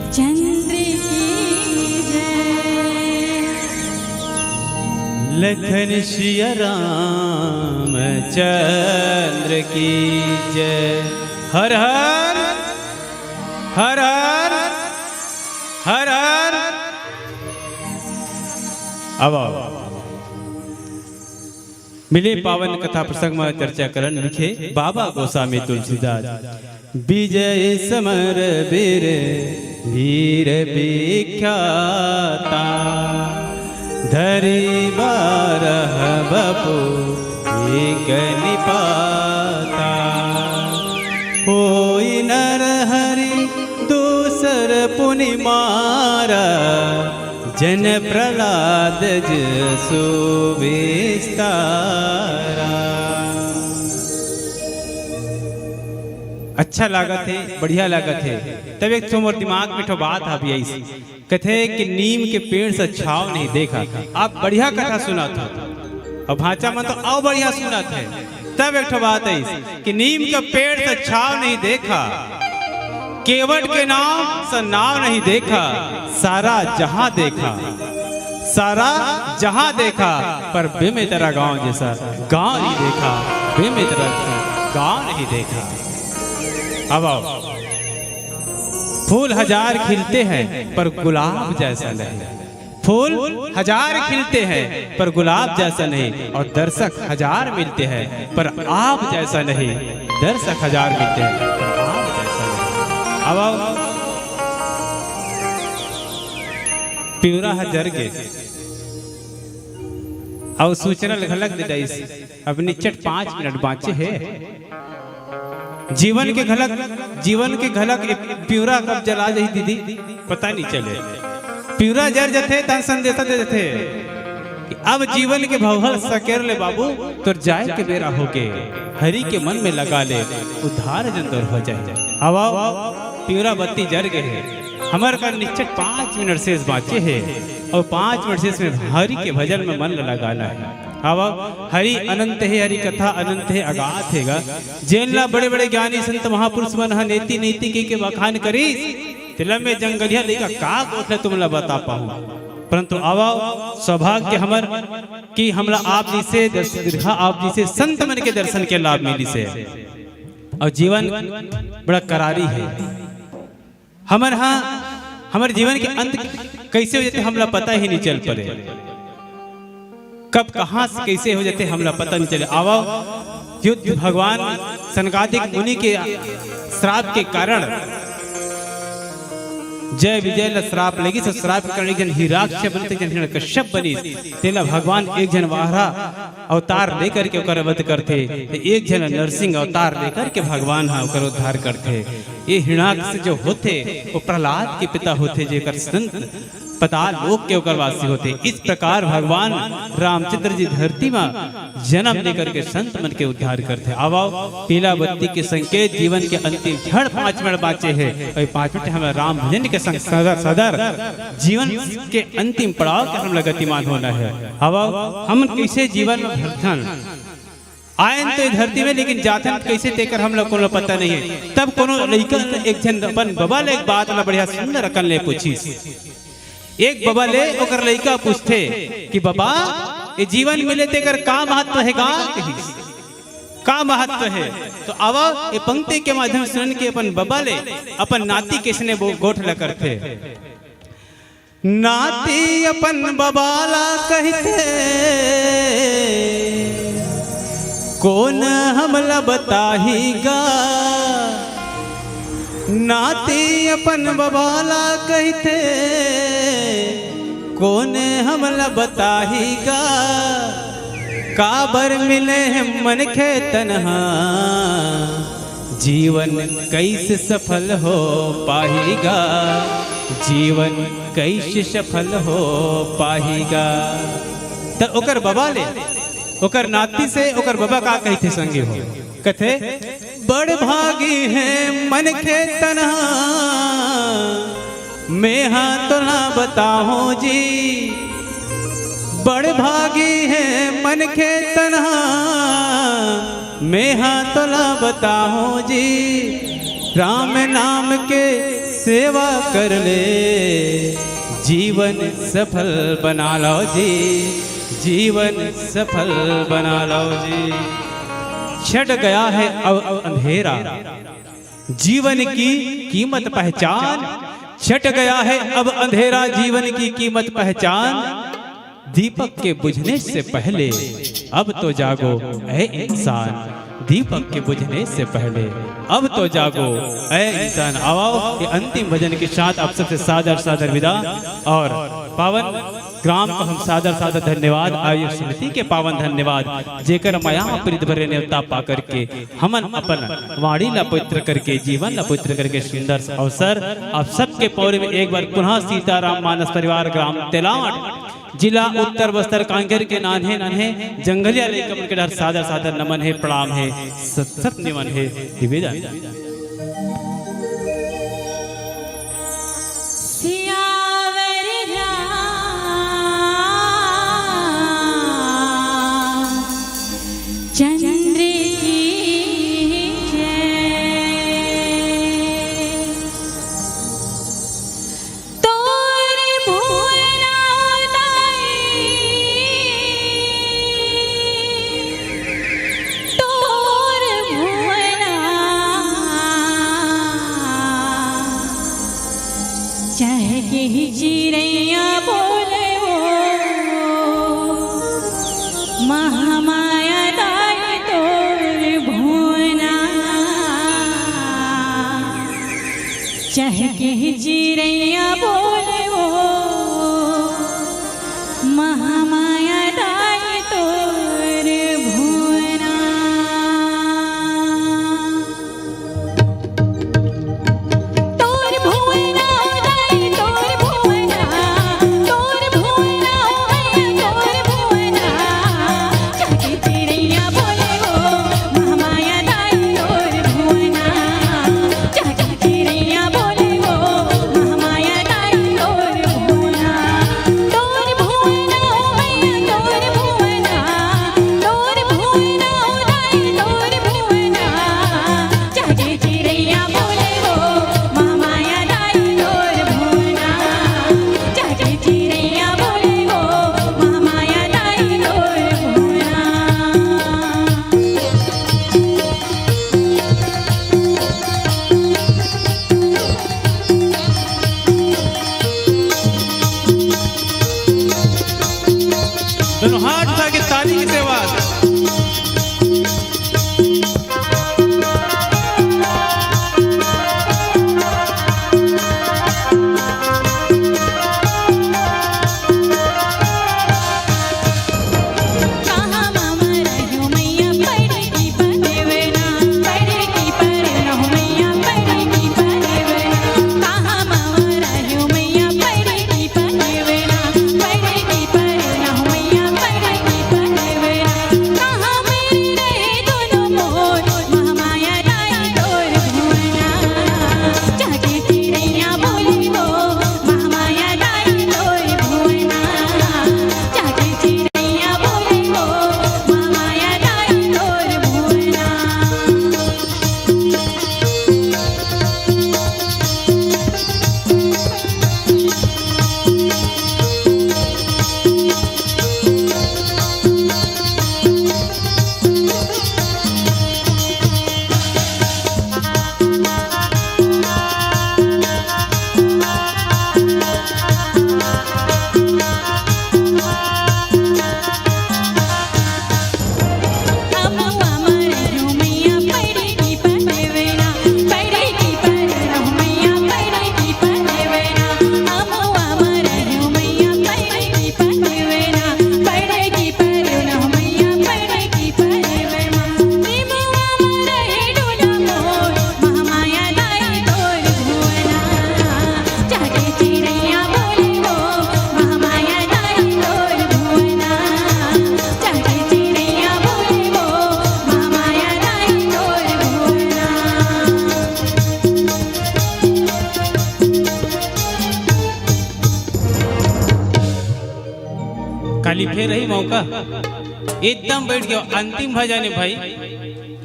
रामचंद्र की जय। लखन सिया राम चंद्र की जय। हर हर, हर हर, हर हर। अब आओ। मिले पावन कथा प्रसंग म चर्चा करन लिखे बाबा गोसामी तुलसीदास। विजय समर वीर वीर विख्याता, धरी बारह बपु एक निपाता। होई नर हरि दूसर पुनि मारा, जन प्रहलाद जसु विस्तारा। अच्छा लागत हे, बढ़िया लागत हे। तब एक ठो मोर दिमाग में एक ठो बात आ भी आइस, कथे कि नीम के पेड़ से छाव नहीं देखा। आप बढ़िया कथा सुनत हो, अउ भांचा मन तो अउ बढ़िया सुनत हे। तब एक ठो बात आइस कि नीम के पेड़ से छाव नहीं देखा, केवट के नाव से नाव नहीं देखा, सारा जहां देखा, सारा जहां देखा, पर बेमेतरा गांव जैसा गांव नहीं देखा, बेमेतरा जैसा गांव नहीं देखा। अब आओ, फूल हजार खिलते हैं पर गुलाब जैसा नहीं, फूल हजार खिलते हैं पर गुलाब जैसा नहीं, और दर्शक हजार मिलते हैं पर आप जैसा नहीं, दर्शक हजार मिलते हैं पर आप जैसा नहीं। अब आओ, पिंवरा ह जर गे, अउ सूचना घलक दे डाइस, अब निच्चट पांच मिनट बांचे हे। जीवन के घलक, जीवन के घलक ए पिंवरा कब जला जाही दीदी, पता नहीं चले। पिंवरा जर जथे तहन संदेशा दे जथे कि अब जीवन के भवहल सकेर ले बाबू, तोर जाए के बेरा होगे। हरि के मन में लगा ले, उद्धार जन तोर हो जाए। अब आओ, पिंवरा बत्ती जर गे हे, हमर कर निच्चट पांच मिनट शेष बांचे हे, अउ पांच मिनट शेष में हरि के भजन में मन ल लगाना हे। अब हरि अनंत हे, हरि कथा अनंत हे, अगाध हे गा। जेन ला बड़े-बड़े ज्ञानी संत महापुरुष मन ह नेति नेति कहिके बखान करिस, तेला मैं जंगलिया लइका का गोठ ल तुमन ला बता पाहूं। परंतु आवव, सौभाग्य हमर कि हमला आप जइसे दस-, दीर्घा आप जइसे संत मन के दर्शन के लाभ मिलिस हे। अउ जीवन बड़ा करारी हे। हमर हा, हमर जीवन के अंत कइसे हो जाथे, हमला पता ही नहीं चल परे। कब कहां से कइसे हो जाथे, हमला पता नहीं चले। आवव, युद्ध भगवान सनकादिक मुनि के श्राप के कारण जय विजय ला श्राप लगिस, अउ श्राप के कारण एक झन हिराक्ष बनथे, एक झन हिरण्यकश्यप बनिस। तेला भगवान एक झन वारा अवतार लेकर के ओकर वध करथे, त एक झन नरसिंह अवतार लेकर के भगवान हा ओकर उद्धार करथे। ये हिरणाक्ष जो होथे, वो प्रहलाद के पिता होथे, जेकर संत पताल लोक के ओकर वासी होथे। इस प्रकार भगवान रामचंद्र जी धरती मा जन्म लेकर के संत मन के उद्धार करथे। आवव, पीला बत्ती के संकेत, जीवन के अंतिम क्षण पांच मिनट बांचे हे, अउ पांच मिनट हमर राम भजन के संग सदर, सदर जीवन के अंतिम पड़ाव के हमला गतिमान होना हे। आवव, हमन कइसे जीवन में भरथन, आयन तो ये धरती में, लेकिन जाथन कइसे तेकर हमला कोनो पता नहीं हे। तब कोनो लइका एक झन अपन बबा ले एक बात ला बढ़िया सुंदर अकन ले पूछिस। एक बबा ले ओकर लइका पूछथे कि बबा, ये जीवन मिले तेकर का महत्व हे गा? कहिस, का महत्व हे? तो आवव, ये पंक्ति के माध्यम सुन के अपन बबा ले अपन नाती कइसने बो-, गोठ ला करथे। नाती अपन बबा ला कहिथे, कोन हमला बताही गा? नाती अपन बबा ला कहिथे, कोन हमला बताही गा? काबर मिले हे मनखे तन हा, जीवन कइसे सफल हो पाही गा, जीवन कइसे सफल हो पाही गा। त ओकर बबा ले, ओकर नाती से ओकर बबा का कहिथे संगी हो, कथे, बड़ भागी हे मनखे तनहा, मेहा तोला बताहूं जी, बड़ भागी हे मनखे तनहा, मेहा तोला बताहूं जी, राम नाम के सेवा कर ले, जीवन सफल बना लो जी, जीवन सफल बना लो जी। छट गया है अब अंधेरा, जीवन की कीमत पहचान, छट गया है अब अंधेरा, जीवन की कीमत पहचान। दीपक के बुझने से पहले अब तो जागो, ऐ इंसान। दीपक के बुझने से पहले अब तो जागो, ऐ इंसान। आओ, ये अंतिम भजन के साथ आप सबसे सादर सादर विदा। और पावन ग्राम को हम सादर सादर धन्यवाद, आयोजक समिति के पावन धन्यवाद, जेकर मया प्रीत भरे नेवता पा करके हमन अपन वाणी ला पवित्र करके, जीवन ला पवित्र करके सुंदर सा अवसर आप सबके पौरे में एक बार पुनः सीताराम मानस परिवार ग्राम तेलावट, जिला उत्तर बस्तर, कांकेर के नान्हे नान्हे जंगलिया लइका मन के डहर सादर सादर नमन हे, प्रणाम हे, सत सत निमन हे, निवेदन। सियावर रामचंद्र की जय। तोर भुवना उदाई, तोर भुवना चहके ही चिरैया बोले वो, महामाया दाई तोर भुवना। चहके ही चिरैया बोले वो, महामाया दाई तोर भुवना। तोर भुवना दाई तोर भुवना, तोर भुवना ओ भैया तोर भुवना। चहके चिरैया बोले वो, महामाया दाई तोर भुवना। चहके चिरैया बोले वो, महामाया खाली फेर रही मौका, एकदम बैठ गया। अंतिम भजन है भाई,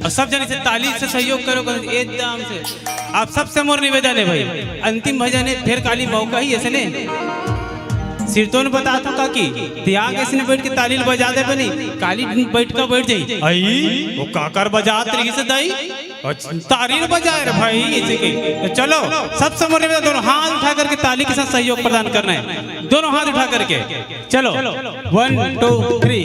और सब जने से ताली से सहयोग करो, करो एकदम से। आप सबसे मोर निवेदन है भाई, अंतिम भजन है, फेर काली मौका ही ऐसे ने। सिरतोन बता तो काकी, त्याग ऐसे ने बैठ के ताली बजा दे बनी, काली बैठ का बैठ जाई। आई, वो काकर बजात रही से दाई, ताली न बजाए रे भाई, इसी की। तो चलो, सब समूह में दोनों हाथ उठा करके ताली के साथ सहयोग प्रदान करना है, दोनों हाथ उठा करके। चलो, वन, टू, थ्री।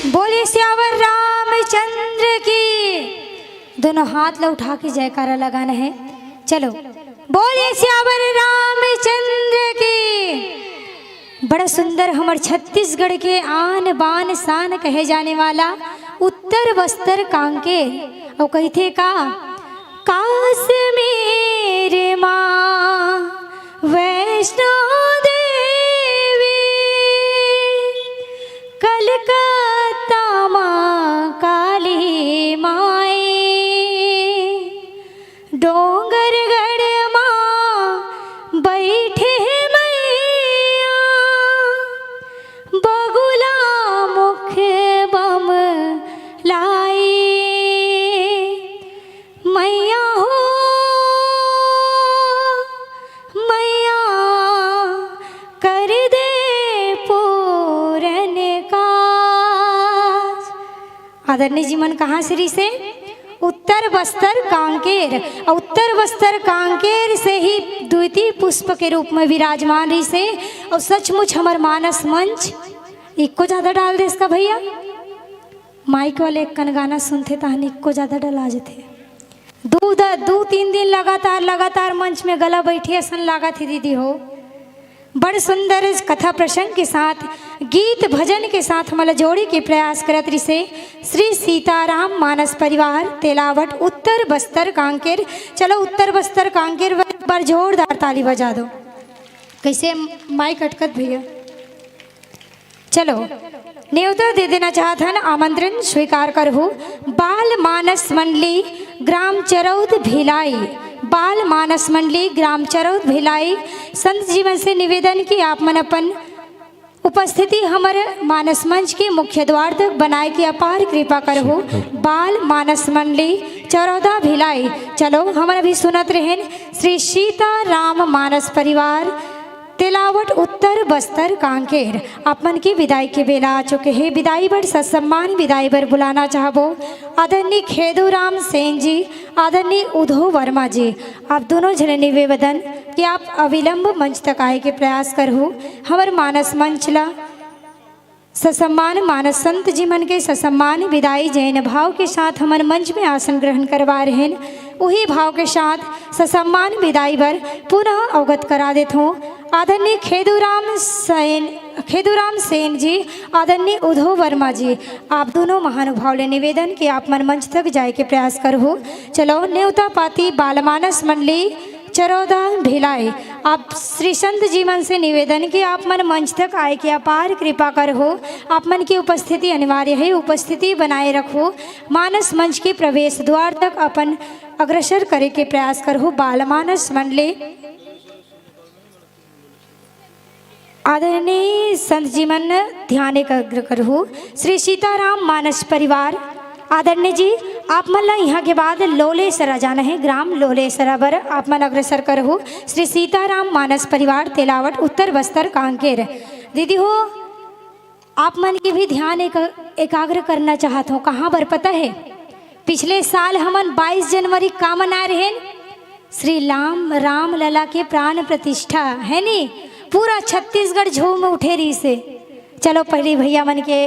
बोलिए सियावर रामचंद्र की। दोनों हाथ ला उठा के जयकारा लगाना है। चलो, बोलिए सियावर रामचंद्र की। बड़ा सुंदर हमर छत्तीसगढ़ के आन बान शान कहे जाने वाला उत्तर बस्तर कांकेर। अउ कहिथे का, काश्मीर माँ वैष्णो देवी, कलकत्ता माँ काली माई, डोंगरगढ़ माँ बैठे मैया, बगुला मुख बम लाई। मैया हो, मैया कर दे पूरन काज। आदरणीय जी मन कहाँ से रहिसे? उत्तर बस्तर कांकेर। अउ उत्तर बस्तर कांकेर से ही द्वितीय पुष्प के रूप में विराजमान रहिसे। अउ सचमुच हमर मानस मंच इक्को ज्यादा डाल देस का भैया? माइक वाले एक कन गाना सुनथे तहन इक्को ज्यादा डला जथे। दू द-, दू तीन दिन लगातार, लगातार मंच में गला बैठे असन लागत हे दीदी हो। बड़ सुंदर कथा प्रसंग के साथ, गीत भजन के साथ हमला जोड़े के प्रयास करत रिसे श्री सीताराम मानस परिवार तेलावट उत्तर बस्तर कांकेर। चलो उत्तर बस्तर कांकेर बर एक बार जोरदार ताली बजा दो। कैसे माइक अटकत भैया? चलो, नेवता दे देना चाहत हन, आमंत्रण स्वीकार करहु। बाल मानस मंडली ग्राम चरौद भिलाई, बाल मानस मंडली ग्राम चरौद भिलाई, संत जीवन से निवेदन कि आप मन अपन उपस्थिति हमर मानस मंच के मुख्य द्वार तक बनाए के अपार कृपा करहु। बाल मानस मंडली चरौदा भिलाई। चलो, हमन अभी सुनत रहेन श्री सीता राम मानस परिवार तेलावट उत्तर बस्तर कांकेर। आप मन के विदाई के बेला आ चुके हे। विदाई बर ससम्मान विदाई बर बुलाना चाहबो आदरणीय खेदूराम सेन जी, आदरणीय उधो वर्मा जी। आप दोनों झने निवेदन कि आप अविलंब मंच तक आए के प्रयास करहु। हमर मानस मंच ला ससम्मान मानस संत जी मन के ससम्मान विदाई जैन भाव के साथ हमन मंच में आसन ग्रहण करवा रहेन। उही भाव के साथ ससम्मान विदाई बर पुनः अवगत करा देथों आदरणीय खेदूराम सेन, खेदूराम सेन जी, आदरणीय उधो वर्मा जी। आप दोनों महानुभाव ले निवेदन कि आप मन मंच तक जाए के प्रयास करहु। चलो, नेवता पाती बालमानस मंडली चरौदा भिलाई। आप श्री संत जी मन से निवेदन कि आप मन मंच तक आए के अपार कृपा करहु। आप मन की उपस्थिति अनिवार्य हे, उपस्थिति बनाए रखहु। मानस मंच के प्रवेश द्वार तक अपन अग्रसर करे के प्रयास करहु। बालमानस मंडली आदरणीय संत जी मन ध्यान एकाग्र करहु। श्री सीताराम मानस परिवार, आदरणीय जी, आप मन ला इहाँ के बाद लोलेसरा जाना हे, ग्राम लोलेसरा बर आप मन अग्रसर करहु। श्री सीताराम मानस परिवार, तेलावट, उत्तर बस्तर, कांकेर। दीदी हो, आप मन के भी ध्यान एक, एकाग्र करना चाहत हों। कहाँ बर पता हे, पिछले साल हमन बाईस जनवरी का मनाए रहेन, श्री राम, राम लला के प्राण प्रतिष्ठा, हे नी, पूरा छत्तीसगढ़ झूम उठे रहिसे। चलो, पहली भैया मन के